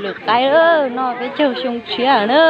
Lwm qaib no peb caug xyoo tshiab na.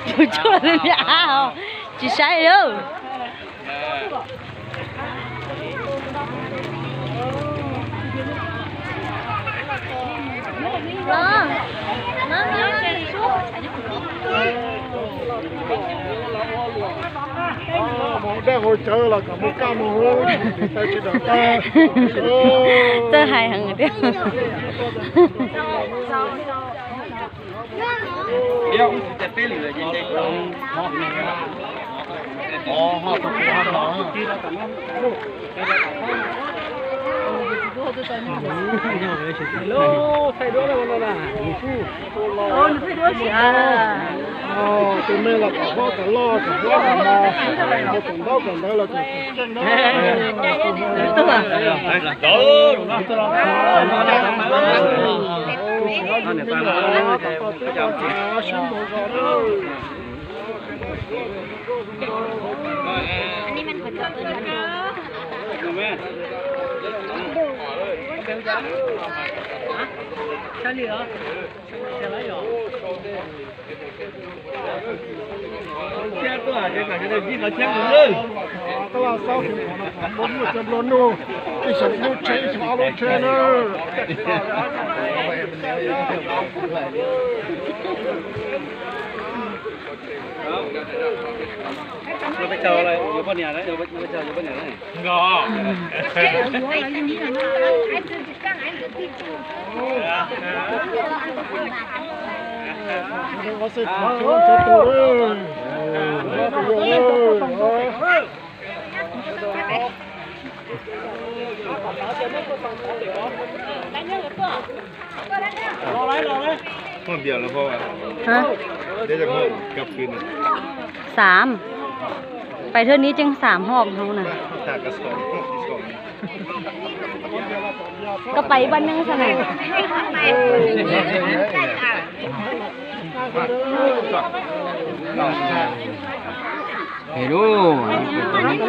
Tus tshuaj li ab os, tsis saib li. Mus dej hauv cawv los kom mus kaj mus huv, tsis dam tag. Txawj hais heev tiag. Tus me los kom hlob kom loj kom hlob kom no, mus kom ntaub kom ntawv los kom keej na. Tus me los kom tau teb tau chaw, sib npaug zog na. Koj los xauj tseem qhov no, qhov nplua nuj tseem nplua nuj, ib xyoos ib lub tsheb, ib xyoos ob lub tsheb na. Hả? Xaam. Pais thwb nib tseeb xaam hoob hauv na. Koj pais ib pab neeb xwb na. Hello.